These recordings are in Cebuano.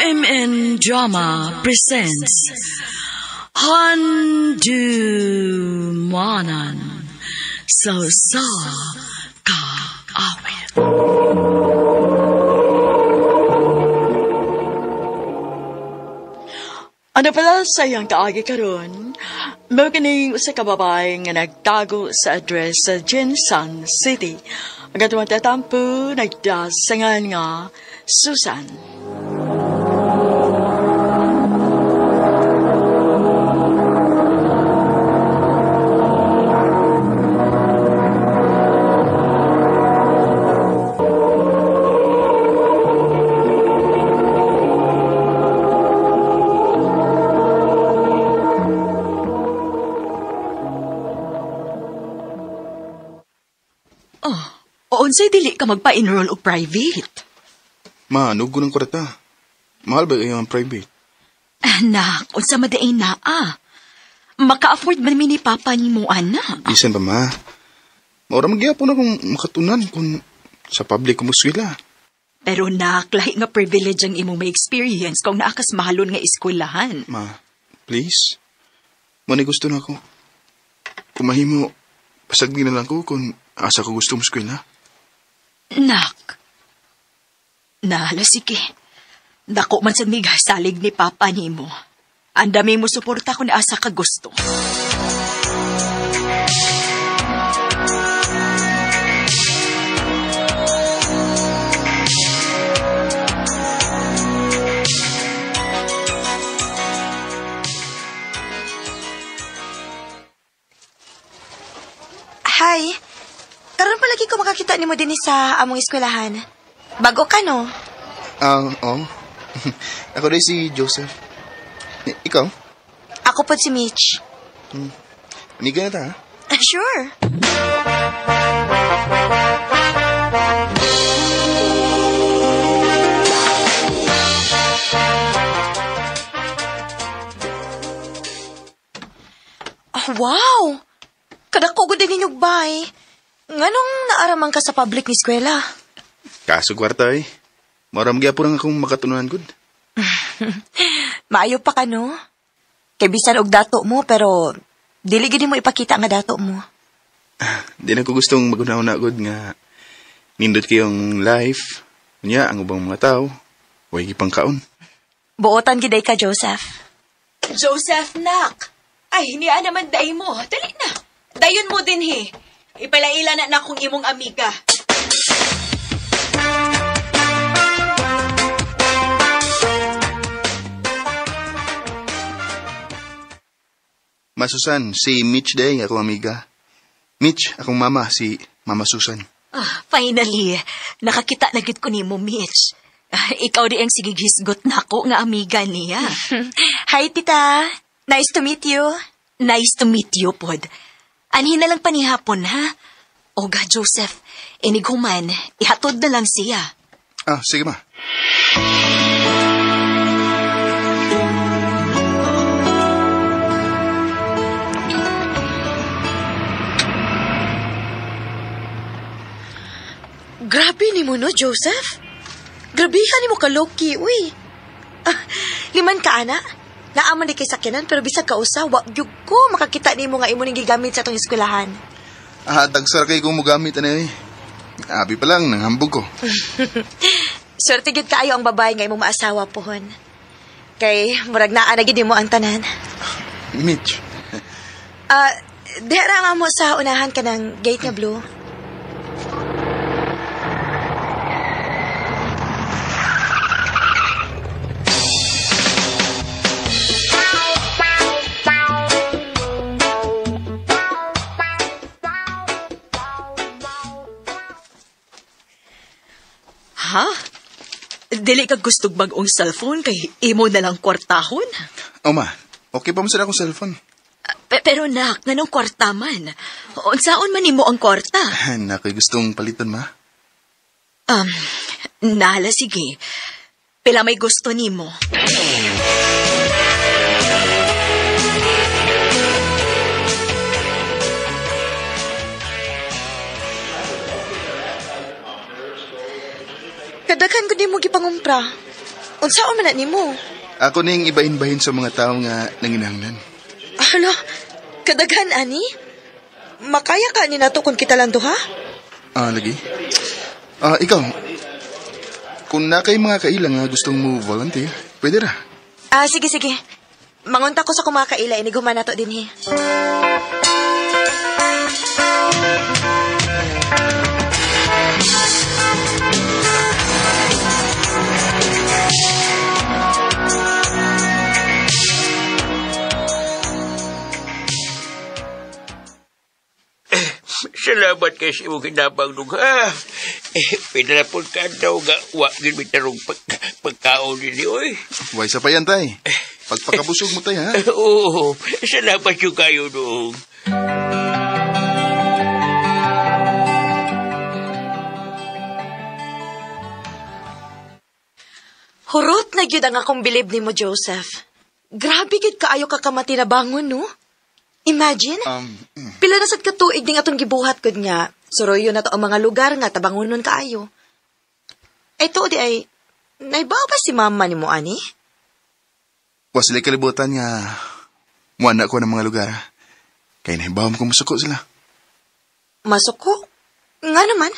RMN Drama presents Handumanan sa Usa Ka Awit. Ano pala sa iyang kaagi karon? Mao kining usa ka babae nga nagtago sa address sa Jinsan City. Ang katong tatampo nagdasangan nga Susan. Unsay dili ka magpa-enroll og private? Ma, nugo ng kwarta. Mahal ba kayo ang private? Anak, unsa madaay naa? Maka-afford man mi ni Papa nimo, anak. Bisan pa, ma. Maura magyapon akong makatunan kung sa public ko muswila. Pero nak, lahi nga privilege ang imong may experience kung naa kas mahalon nga eskwelahan. Ma, please. Muna gusto na ako. Kung mahimo, pasagdi na lang ko kung asa ko gusto muskwela. Nak. Nahala, sige. Dako man sa miga salig ni Papa nimo. Ang dami mo suporta kung asa ka gusto. Hi. Karon palagi ko makakita nimo dinhi sa among eskwelahan. Bago ka, no? Oo. Ako rin si Joseph. Ikaw? Ako po si Mitch. Amiga na ta, ha? Sure. Oh, wow! Kadako ko din ninyong bay. Nganong naaraman ka sa public ni eskwela? Kaso kwarta eh. Maram gyapon ang akong makatunan gud. Maayo pa ka, no? Kay bisan og dato mo, pero dili gid mo ipakita nga dato mo. Di na ko gustong magunaw-na gud nga nindot kayong life. Unya, ang ubang mga tao, way gipang kaon. Buotan gid ka, Joseph. Joseph, nak! Ay, niya naman day mo. Dali na. Dayon mo din, he. Ipalaila na akong imong amiga. Ma Susan, si Mitch day, akong amiga. Mitch, akong mama, si Mama Susan. Ah, finally, nakakita na gid ko nimo, Mitch. Ikaw di ang sigighisgot nako nga amiga niya. Hi, tita. Nice to meet you. Nice to meet you, pod. Anhin na lang panihapon, ha? Oga, Joseph, inighuman, ihatod na lang siya. Ah, sige ma. Grabe ni mo, no, Joseph? Grabehan ni mo ka-low-key, uy. Ah, liman ka, ana. Naaman di kay sakyanan, pero bisag kausa, wa gyud ko makakita nimo nga imo ning gigamit sa atong eskwelahan. Ah, tagsara kay kung mogamit ana eh. Abi pa lang, nanghambog ko. Swerte gyud kaayo ang babae nga imong maasawa pohon. Kay murag naa na gyud nimo ang tanan. Mitch. Diha ra mo sa unahan ka ng gate nga blue. Ha? Dili ka gustog bag-ong cellphone kay imo na lang kwartahon? Oh ma, okay pa mo sa akong cellphone. Pero nak, nganong kwarta man? Unsaon man nimo ang kwarta? Nakoy gustong paliton, ma. Nala, sige. Pila may gusto nimo. Kadaghan ko di mo gipangumpra. Unsaon man na nimo? Ako ning ibahin-bahin sa mga tao nga nanginahanglan. Hala, kadaghan ani? Makaya ka ni nato kung kita lang duha? Lagi. Ikaw, kung na kay mga kaila nga gustong mo volunteer, pwede ra. Sige, sige. Mangunta ko sa kumakaila, inighuman nato dinhi. Salamat kay sa imong hinabang nung ha. Pinalapon ka daw nga wa gid mitarong pagkaon nini oy. Way sa payan tay. Pagpakabusog mo tay ha. Oo, salamat yung kayo nung. Hurot na gyud ang akong bilib nimo, Joseph. Grabe gyud kaayo ka kamatinabangon, no? Imagine, pila na sad ka tuig ding atong gibuhat gud nga. Suroyo na to ang mga lugar nga tabangonon kaayo. Ay tuod di ay naibaw ba si mama nimo ani? Wa sila kalibutan nga muana ko ng mga lugar. Kay nahibaw mo kung masuko sila. Masuko? Nga naman?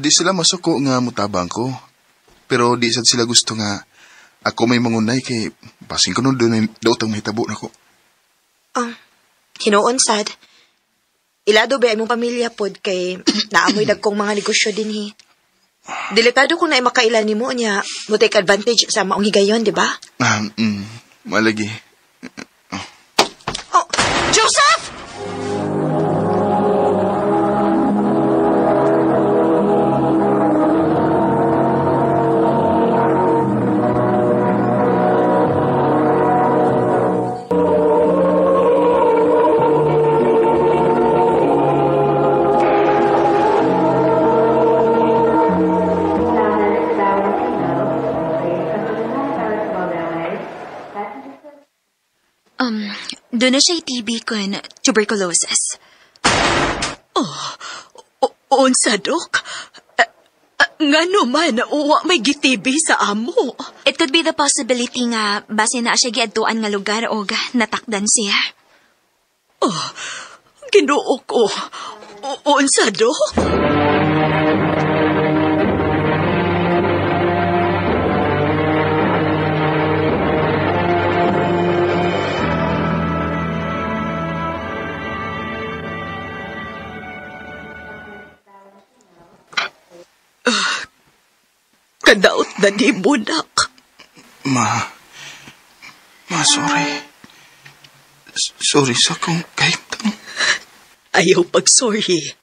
Di sila masuko nga mutabang ko. Pero di sad sila gusto nga ako may mangunay kay basin ko nun doon daw tang mahitabo na ko. Hinuon sad. Ilado ba imong pamilya pod kay naamoy dagkong mga negosyo dinhi. Delikado kung naay makaila nimo niya mo take advantage sa maong higayon, di ba? Malagi. Oh, Joseph! Doon na siya'y TB kun tuberculosis. Oh, unsa, Dok? Ngano man, wa may gi-TB sa amo. It could be the possibility nga base na siya giadtuan nga lugar o natakdan siya. Oh, Ginoo ko. Unsa, Dok? Kadaot na ni mo, nak. Ma, sorry. Sorry sa kong kahimtang. Ayaw pag-sorry.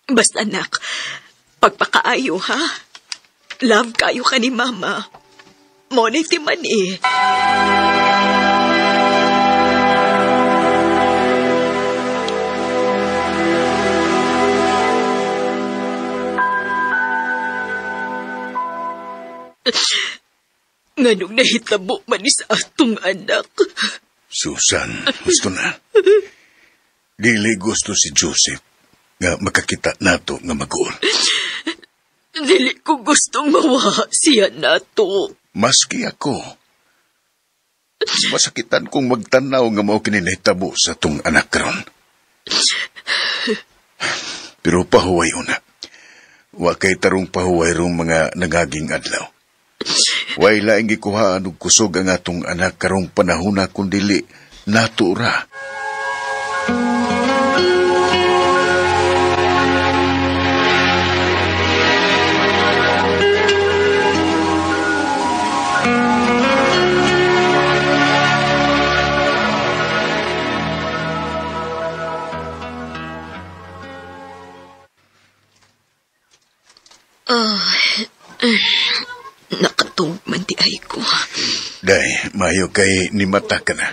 Basta, nak, pagpakaayo, ha? Love kayo ka ni Mama. Money ti man eh. Nganong nahitabo man ni sa atong anak. Susan, gusto na. Dili gusto si Joseph nga makakita nato nga mag-uol. Dili ko gustong mawa siya nato. Maski ako, masakitan kong magtanaw nga mao kini nahitabo sa atong anak karon. Pero pahuway una. Wa kay tarong pahuway rong mga nangaging adlaw. Way laing gikuhaan og kusog ang atong anak karong panahona kun dili nato ra. Nakatug man di ay ko. Day, mayo kay nimata ka na.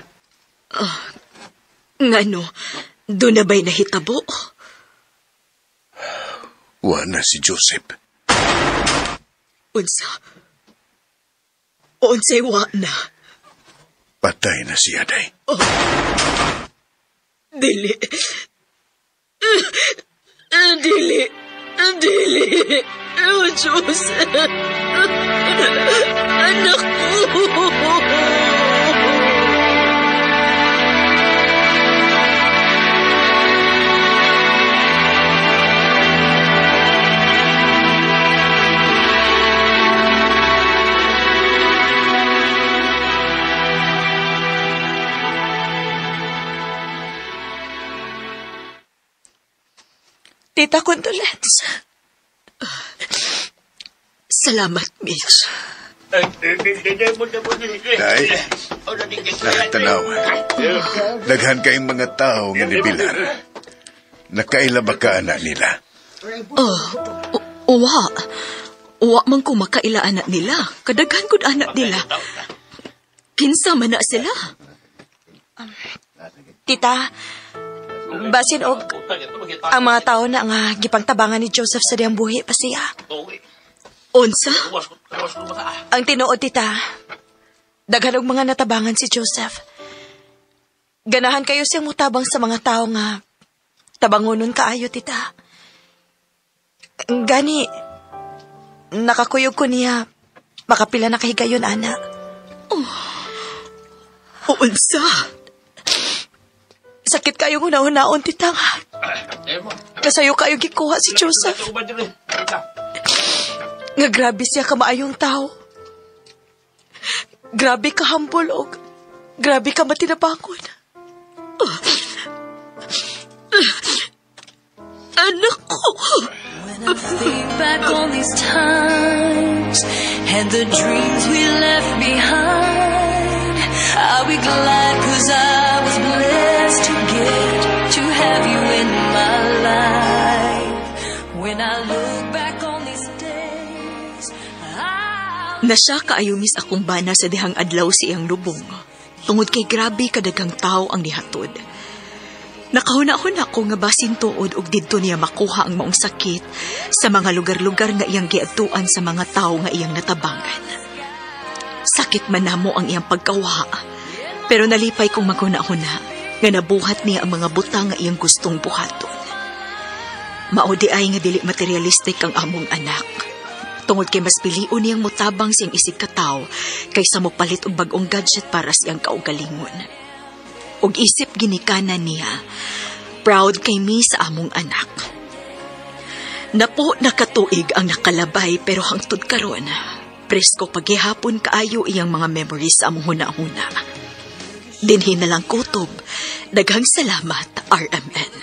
Ngano, doon na ba'y nahitabo? Wa na si Joseph. Unsa? Unsay wa na? Patay na siya, Day. Oh. Dili. Dili. Dili. Oh, Joseph. Anak ko. Tita, condolence. Salamat, Mitch. Day, nakatanaw. Daghan kayong mga tao nga nibilar. Nakaila ba ka anak nila? Oh, uwa. Uwa man ko makaila anak nila. Kadaghan kod anak nila. Kinsa man na sila? Tita, basin og ang mga tao na nga gipangtabangan ni Joseph sa diyang buhi pa siya. Unsa? Ang tinuod, tita, daghan og mga natabangan si Joseph. Ganahan kayo siyang mutabang sa mga tao nga tabangonon kaayo, tita. Gani, nakakuyog ko niya, makapila na kahigayon, ana. Oh, unsa? Sakit kayong una-unaon, tita nga. Kasayo kayo gikuha si Joseph. Nga grabe siya kamaayong tao. Grabe ka humble og grabe ka matinabangon. Anak ko! When I think back on these times and the dreams we left behind, I'll be glad 'cause I was blessed to get to have you in my life. When I look back on these days, I'll Nasya kaayumis akong bana sa dihang adlaw sa iyang lubong. Tungod kay grabe kadaghang tao ang nihatod. Nakahuna-huna ko nga basin tuod og didto niya makuha ang maong sakit sa mga lugar-lugar nga iyang giadtuan sa mga tao nga iyang natabangan. Sakit man namo ang iyang pagkawa, pero nalipay kong maghuna-huna nga nabuhat niya ang mga butang nga iyang gustong buhaton. Mao di ay nga dili materialistic ang among anak. Tungod kay mas pilion niyang motabang siyang isig kataw kaysa mopalit og bag-ong gadget para siyang kaugalingon. Og isip ginikanan niya, proud kay mi sa among anak. Napo nakatuig ang nakalabay pero hangtod karon, presko paghihapon kaayo iyang mga memories sa among huna-huna. Dinhi na lang kutob. Daghang salamat, RMN.